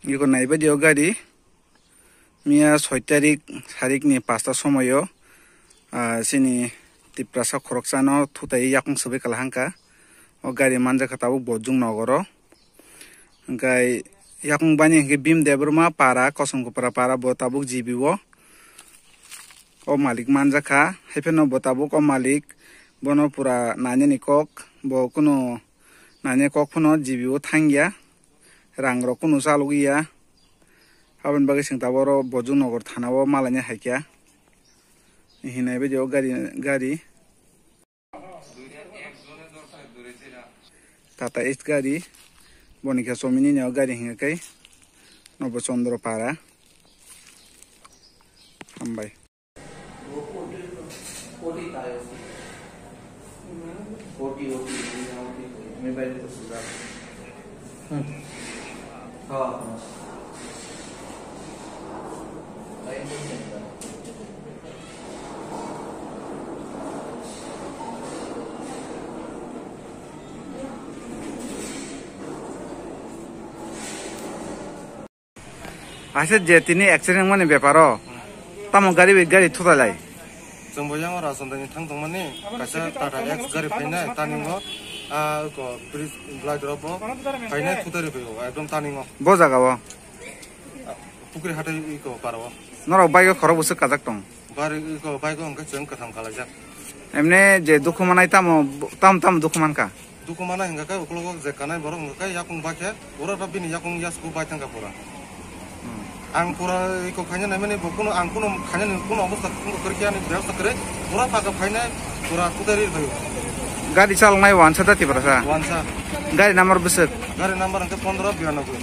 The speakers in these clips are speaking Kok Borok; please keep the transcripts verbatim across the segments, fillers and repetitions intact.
Iko naibaidi o gari. Miya soi tarik, sarikni pasta somoyo, ah, chini Tiprasa khoroksano thutai yakung swbai kala hangka. O gari manjakha tabuk Bojong nogoro. Hingkai yakung bani hingke Bim Debbarma para, Kosom Kopra para bo tabuk G B o. O malik manjakha, haipheno bo tabuk o malik bono pura nainani kok, bo kunu nainani kok phano G B o thangya. Rang rok kunu chalogwi ya. Aboni bagwi chwng tabuk oro Bojong Nogor thana o malaina hai kha. Hinai bai o gari, gari. Tata Ace gari. Boni khe chomini ni o gari hinga kai. Nobo Chandra para. Hambai. Ase je tini accident wngmani beparo, tamo gari bai gari thutalai. Chwng bo yang ora sondani thang tongmani, kaisa Tata X gari phainai, taningo, ah, ko bridge blai drop o, phainai thutari phaio, ekdom taningo. Bo jaga o? Ah, pukri hatai iko paro. Norok bike o khorok bwswk kajak tong? Bari iko bike o hwnkhe chwng kwtham kalaijak. Emne je dukhu manai tamo, tam tam dukhu mankha? Dukhu manai hwnkha khe ukologo je kanai borok hwnkha khe yakung bai khe pura ta bini yakung yasku bai thangkha pura. Hmm. Ang pura iko khaina naimani bo kuno ang kuno khaina ni kuno obostha kuno kwrwi khe ani byabostha kwrwi pura paka phainai pura kudari phaio. Gari chaloknai wansa da Tiprasa? Wansa. Gari number bwswk? Gari number hwnkhe pondro biyanaboi.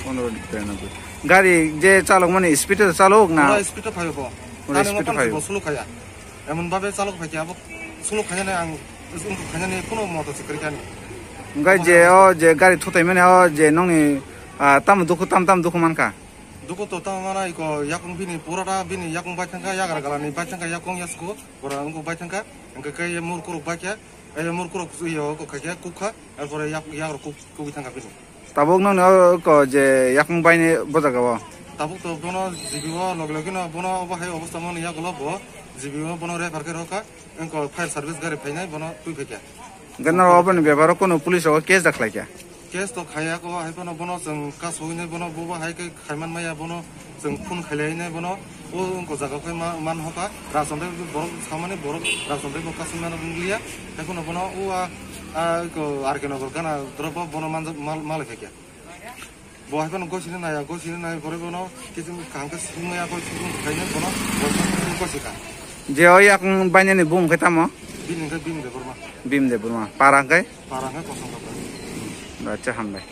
Pondro biyanaboi. Gari je chalokmani speed o chalok na? Pura speed o phaio bo. Pura speed o phaio. Tani mo phan bo slow khaya. Emon babe chalok phaikhe abo slow khainani ang wngkuk khainani kuno moto se kwrwi kani. Hwnkhe je o je gari thutaimani o je nokni, ah, tamo dukhu tam tam dukhu mankha? Dukhu to tamo mana iko yakung bini purata bini yakung bai thangkha yagra galani bai thangkha yakung yasku pura wngkuk bai thangkha hwnkhe khe murkurok bai khe, eh, murkurok iyo kok khaikhe kukha. Erpore yak, yak rok kuk-, kugui thangkha bini. Tabuk nokni o ko je yakung baini bo jaga o? Tabuk to bono G B o logi logi no bono obo hai obostha mani yagulo bo G B o bono refer khe rokha. Engko fire service gari phainai bono twi phaikha. Hwnkhe norok oboni beparo kunu police rogo case da khlaikha? Case to khaiya ko hai phano bono chwng kaso hwnwi bono bobo hai khe khaiman maya bono. Chwng phone khailai nai bono, o wngkha jaga khe ma-, man hoka, Rajchandra borok samani borok Rajchandra bo kasing mano wnglia, tei phano bono o a, a, ko R K Nagar gana drop o bono manjak mal, malai khaikha. Bo hai phano gosini naiya, gosini nai pore bono kiching kaham khe sumui ya, koi sumui khaina bono, bono gosika. Je o yakung bainani bung khe tamo? Bini khe Bim Debbarma. Bim Debbarma. Para khe? Para khe Kosong Kapra. Acha, hambai.